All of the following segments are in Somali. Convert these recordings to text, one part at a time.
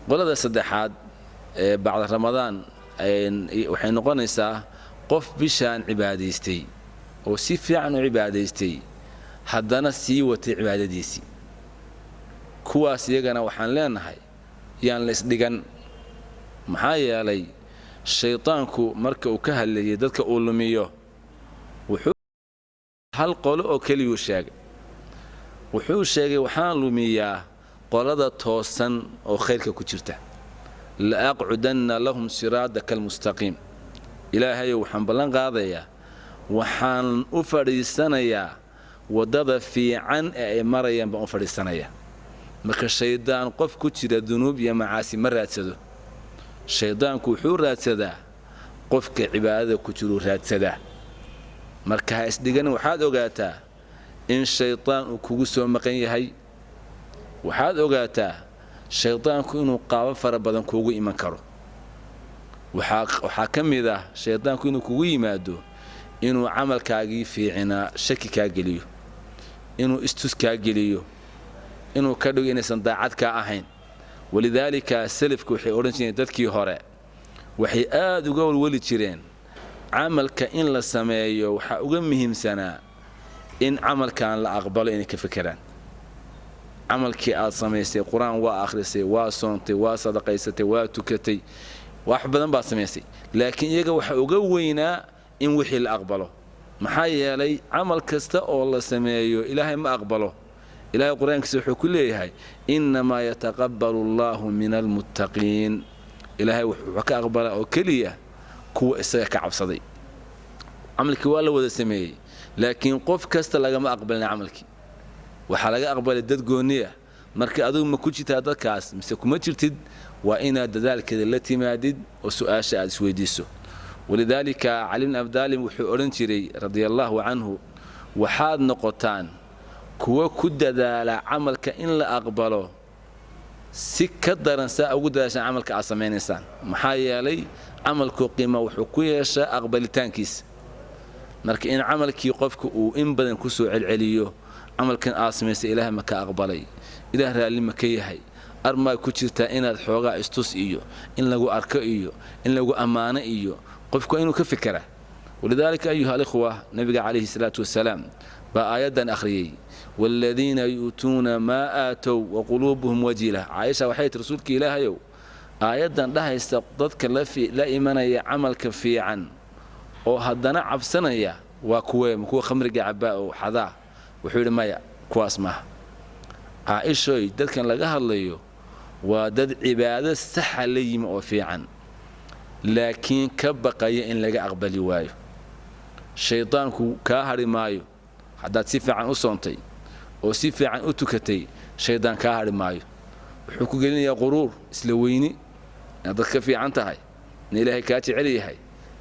Qolada saddexaad ee bacda Ramadaan waxay noqonaysaa qof bishaan cibaadaystay oo si fiican u cibaadaystay, haddana sii watay cibaadadiisii. Kuwaas iyagana waxaan leenahay yaan la isdhigan. Maxaa yeelay, shaydaanku marka uu ka hadlayay dadka uu lumiyo, wuxuu hal qolo oo keliyuu sheegay. Wuxuu sheegay: "Waxaan lumiyaa qolada toosan oo khayrka ku jirta. La aqcudanna lahum siraadaka almustaqiim." Ilaahayow, waxaan ballan qaadayaa, waxaan u fadhiisanayaa waddada fiican ee ay marayaan baan u fadhiisanayaa. Marka shaydaan qof ku jira dunuub iyo macaasi ma raadsado. Shaydaanku wuxuu raadsadaa qofka cibaadada ku jiruu raadsadaa. Marka ha isdhiganin. Waxaad ogaataa in shaydaan uu kugu soo maqan yahay. Waxaad ogaataa shaydaanku inuu qaabo fara badan kuugu iman karo. Waxaa ka mid ah shaydaanku inuu kugu yimaado inuu camalkaagii fiicinaa shaki kaa geliyo, inuu istus kaa geliyo, inuu ka dhigo inaysan daacad kaa ahayn. Walidaalika selafku waxay odhan jireen, dadkii hore waxay aad uga walwali jireen camalka in la sameeyo. Waxaa uga muhiimsanaa in camalkan la aqbalo inay ka fekeraan. Camalkii aad samaysay, Qur-aan waa akhrisay, waa soontay, waa sadaqaysatay, waa tukatay, wax badan baad samaysay, laakiin iyaga waxa uga weynaa in wixii la aqbalo. Maxaa yeelay, camal kasta oo la sameeyo Ilaahay ma aqbalo. Ilahay Qur-aankiisa wuxuu ku leeyahay: "Innamaa yataqabbalu Allahu min almuttaqiin." Ilaahay wuxuu ka aqbalaa oo keliya kuwa isaga ka cabsaday. Camalkii waa la wada sameeyey, laakiin qof kasta lagama aqbalin. Camalkii waxaa laga aqbalay dad gooniya. Marka adigu ma ku jirtaa dadkaas mise kuma jirtid? Waa inaad dadaalkeeda la timaadid oo su-aasha aad isweydiiso. Walidaalika Cali bin Abi Daalib wuxuu odhan jiray, radia Allahu canhu: "Waxaad noqotaan kuwa ku dadaala camalka in la aqbalo si ka daran saa ugu dadaashaan camalka aad samaynaysaan." Maxaa yeelay, camalku qiima wuxuu ku yeeshaa aqbalitaankiisa. Marka in camalkii qofka uu in badan ku soo celceliyo: camalkan aad samaysay, Ilaah ma ka aqbalay? Ilaah raalli ma ka yahay? Armaa ku jirtaa inaad xoogaa istus iyo in lagu arko iyo in lagu ammaano iyo qofku waa inuu ka fekeraa. Walidaalika, ayuha alikhwa, nabiga calayhi salaatu wasalaam baa aayaddan akhriyey: "Waaladiina yu'tuuna maa aatow wa quluubuhum wajila." Caaisha waxay tii: "Rasuulka Ilaahayow, aayaddan dhahaysa dadka la imanaya camalka fiican oo haddana cabsanaya waa kuwee? Kuwa khamriga cabbaa oo xadaa?" Wuxuu yidhi: "Maya, kuwaas maaha, Caaishoy. Dadkan laga hadlayo waa dad cibaado saxa la yimi oo fiican, laakiin ka baqaya in laga aqbali waayo." Shaydaanku kaa hadhi maayo. Haddaad si fiican u soontay oo si fiican u tukatay, shaydaan kaa hadhi maayo. Wuxuu ku gelinayaa quruur, isla weyni, inaad dad ka fiican tahay, in Ilaahay kaa jecel yahay,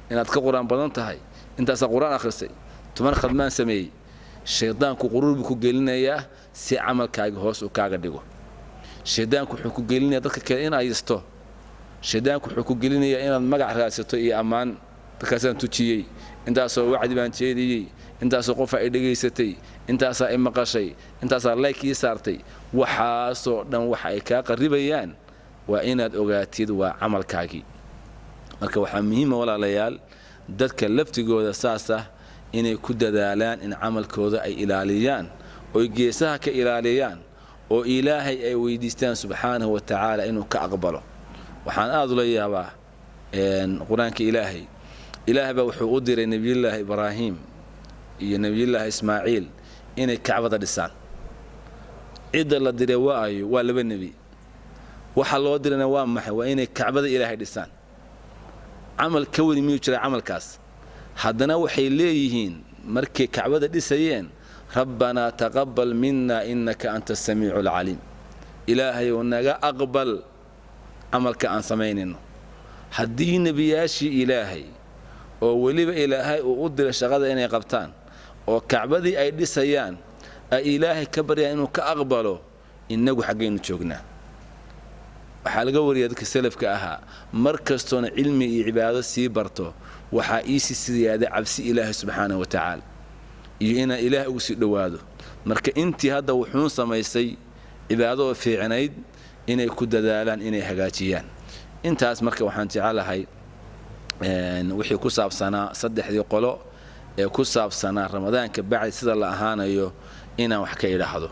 inaad ka Qur-aan badan tahay. Intaasaa Qur-aan akhrisay, 10 khadmaan sameeyey. Shaydaanku quruur buu ku gelinayaa si camalkaaga hoos uu kaaga dhigo. Shaydaanku wuxuu ku gelinayaa dadka kale in ayisto. Shaydaanku wuxuu ku gelinayaa inaad magac raadsato iyo ammaan. Dadkaasaan tujiyey, intaasoo wacdi baan jeediyey, intaasoo qofaa i dhegaysatay, intaasaa i maqashay, intaasaa like ii saartay. Waxaasoo dhan waxa ay kaa qarribayaan waa inaad ogaatid waa camalkaagii. Marka waxaa muhiima, walaalayaal, dadka laftigooda saas ah inay ku dadaalaan in camalkooda ay ilaaliyaan oy geesaha ka ilaaliyaan oo Ilaahay ay weydiistaan subxaanahu wa tacaala inuu ka aqbalo. Waxaan aad ula yaabaa Qur-aanka Ilaahay. Ilaahay baa wuxuu u diray Nebiyullaahi Ibraahim iyo Nebiyullaahi Ismaaciil inay Kacbada dhisaan. Cidda la diray waa ayo? Waa laba nebi. Waxa loo dirayna waa maxay? Waa inay Kacbada Ilaahay dhisaan. Camal ka weli miyuu jira camalkaas? Haddana waxay leeyihiin markay Kacbada dhisayeen: "Rabbanaa taqabbal minna innaka anta asamiicu alcaliim." Ilaahayow, naga aqbal camalka aan samaynayno. Haddii nebiyaashii Ilaahay oo weliba Ilaahay uu u diray shaqada inay qabtaan oo Kacbadii ay dhisayaan ay Ilaahay ka baryaan inuu ka aqbalo, innagu xaggaynu joognaa? Waxaa laga wariya dadka selafka ahaa: mar kastoona cilmi iyo cibaado sii barto, waxaa iisii siyaada cabsi Ilaahay subxaanahu wa tacaala iyo inaan Ilaah ugu sii dhowaado. Marka intii hadda wuxuun samaysay cibaado oo fiicnayd inay ku dadaalaan inay hagaajiyaan. Intaas marka waxaan jecelahay wixii ku saabsanaa saddexdii qolo ee ku saabsanaa Ramadaanka bacdi sida la ahaanayo inaan wax ka idhaahdo.